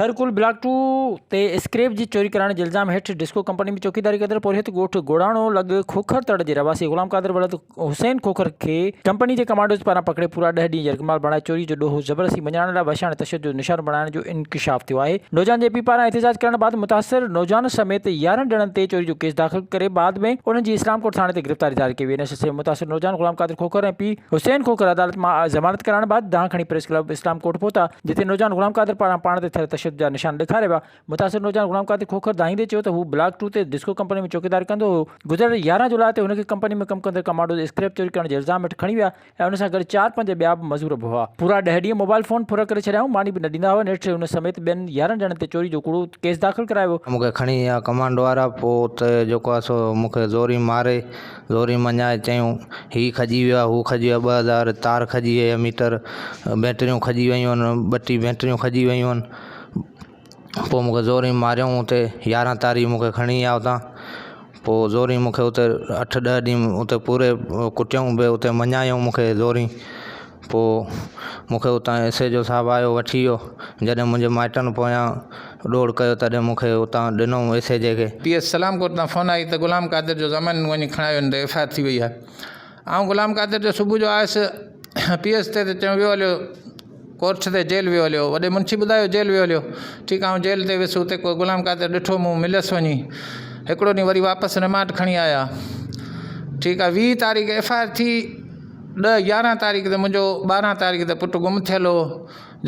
Thar coal block two تي scrape جي چوري ڪرائڻ جي الزام هيٺ ڊسڪو ڪمپني ۾ چوڪيداري ڪندڙ پورهيت ڳوٺ گوڙاڻو لڳ کوکر تڙ جي رهواسي غلام قادر ولد حسين کوکر کي ڪمپني جي ڪمانڊوز پاران پڪڙي پورا ڏهه ڏينهن يرغمال بڻائي چوري جو ڏوهه زبردستي مڃرائڻ لاء وحشاڻي تشدد جو نشانو بڻائڻ جو انڪشاف ٿيو آهي. نوجوان جي پيء پاران احتجاج ڪرڻ بعد متاثر نوجوان سميت 11 ڄڻن تي چوري جو ڪيس داخل ڪري بعد ۾ انهن جي اسلام ڪوٽ ٿاڻي تي گرفتاري جاري ڪئي وئي. ان سلسلي ۾ متاثر نوجوان غلام قادر کوکر ۽ پيء حسين کوکر عدالت مان ضمانت ڪرائڻ بعد دانهن کڻي پريس ڪلب اسلام ڪوٽ پهتا. جتي نوجوان غلام قادر پاران پاڻ تي ٿيل تشدد جا نشان ڏيکاريا ويا. متاثر نوجوان غلام قادر کوکر دانهيندي چيو ته هو بلاڪ ٽو تي ڊسڪو ڪمپني ۾ چوڪيداري ڪندو هو، گذريل 11 جولاء تي هن کي ڪمپني ۾ ڪم ڪندڙ ڪمانڊوز اسڪريپ چوري ڪرڻ جي الزام هيٺ کڻي ويا ۽ ان سان گڏ چار پنج ٻيا به مزور به هئا. پورا ڏهه ڏينهن موبائل فون ڦر ڪري ڇڏيائون، ماني به نه ڏيندا هئا، نيٺ هن سميت ٻين 11 ڄڻن تي چوري جو ڪوڙو ڪيس داخل ڪرايو ويو. مون کي کڻي ويا ڪمانڊو وارا پوء اتي جيڪو آهي سو مون کي زوري ماري زوري مڃائي چيائون هي کڄي ويو آهي هو کڄي ويو آهي 2000 تار کڄي وئي آهي ميٽر بيٽريون کڄي ويون آهن ٻه ٽي بيٽريون کڄي ويون آهن پوءِ مون کي زوري ماريائون اتي 11 تاريخ مون کي کڻي ويا اتان پوءِ زوري مون کي اتي اٺ ڏهه ڏينهن اتي پوري ڪٽيائون به اتي مڃايائون مون کي زوري پوءِ مون کي اتان ايس ايچ او صاحب آيو وٺي ويو جڏهن منهنجي مائٽن پويان ڊوڙ ڪيو تڏهن مون کي اتان ڏنو ايس ايچ اي کي. پي ايس سلام ڪوٽ تان فون آئي ته غلام قادر جو ضامن وڃي کڻايو وڃي ته ايف I R ٿي وئي آهي. آئون غلام قادر جو صبح جو آيس پي ايس تي ته چيو ويو هليو ڪورٽ تي جيل ويو هليو وڏي منشي ٻڌايو جيل ويو هليو ٺيڪ آئون جيل تي ويس اتي ڪو غلام قادر ڏٺو مون مليس وڃي هڪڙو ڏينهن وري واپس رمانڊ کڻي آيا ٺيڪ آهي 20 تاريخ ايف I R ٿي ڏهه 11 تاريخ تي منهنجو 12 تاريخ تي پٽ گم ٿيل هو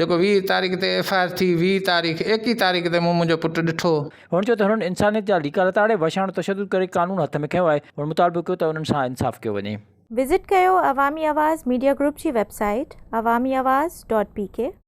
جيڪو 20 تاريخ تي ايف I R ٿي 20 تاريخ 21 تاريخ تي مون منهنجو پٽ ڏٺو. هن چيو ته هنن انسانيت جا ليڪا لتاڙي وحشاڻو تشدد ڪري قانون هٿ ۾ کنيو آهي. هن مطالبو ڪيو ته انهن سان انصاف ڪيو وڃي. وزٽ ڪيو عوامي آواز ميڊيا گروپ جي web site Awami Awaz dot P K.